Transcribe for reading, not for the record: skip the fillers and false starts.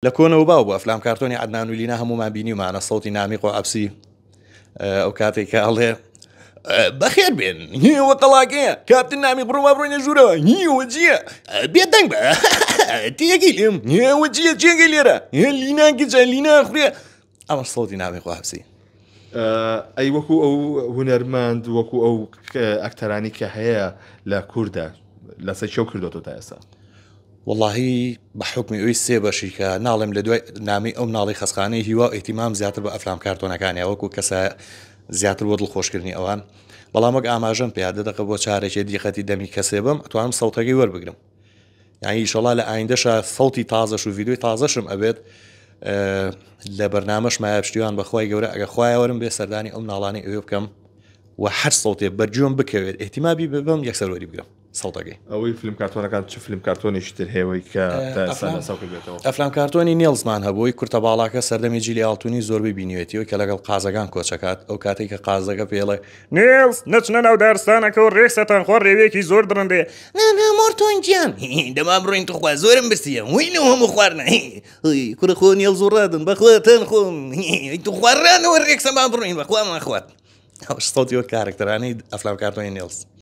لە کۆنەوە باو بوو ئەفلام کارتۆنی عەدنان و لینا هەموومان بینیومانە سەوتی نامیق و عەبسی ئەو کاتێک کە ئەڵێ بەخێر بێن هیوە قەڵاکەیە کاپتن نامی بڕۆ بڕۆینە ژوورەوە هیوە جیە بێدەنگ بە تێگەی لێم هیوە جیە جێگەی لێرە لینا گجە لینا خوێ ئەمە سەوتی نامی خۆ عەبسی. ئەی وەکو ئەو هونەرمەند وەکو ئەو ئەکتەرانی کە هەیە لە کووردا لەسەر چێو کردوەوە تا ئێستا؟ وەڵاهی بە حوکمی ئەوی سێ بەشی کە ناڵێم لە دوای نامی ئەو مناڵی خەسخانەی هیوا و ئیهتیمام زیاتر بە ئەفلام کارتۆنەکانیا وەکو کەسە زیاتر بۆ دڵخۆشکردنی ئەوان بەڵام وەک ئاماژەم پێیا دە دەقە بۆ چارێکێ دیقەتی دەمی کەسێ بم ئەتوانم سەوتەکەی وەربگرم یانی ئیشەڵا لە ئایندەشا سەوتی تازەش و ڤیدیۆی تازەشم ئەبێت لە بەرنامەش مایە پشتیوان بەخوای گەورە ئەگە خوایەوەرم بێ سەردانی ئەو مناڵانی ئەوێ بکەم و هەر سەوتێ بەرگوێم بکەوێت ئیهتیمابی ببم یەکسەر وەری بگرم سەوتەکەی. ئەوەی فلم کارتۆنەکان چ فلم کارتۆنێکی تر هەیە وەی کە تا ئێستا لەسەر کردبێتەوە؟ ئەفلام کارتۆنی نێڵزمان هەبوو کورتە باڵاکە سەردەمی جیلی ئاڵتونی زۆربەی بینیوێتی ئەوی کە لەگەڵ قازەکان کۆچەکات ئەو کاتەی کە قازەکە پێی ئەڵێ نێڵز نەچنە ناو دارستانەکەوە ڕێکسەتان خوا ڕێویەکی زۆر دڕندەیە نا نا مۆرتۆن گیان دەما بڕۆین توخوا زۆرم برسیە وەی لەو هەموو خواردنە کوڕە خۆ نێڵز و ڕادن بەخوا تان خۆم توخوا ڕانەوە ڕێکسەمان بڕۆین بەخوا مان خوارد ئەوەش سەوتی وەک کارەکتەرانەی ئەفلام کارتۆنی نێڵز.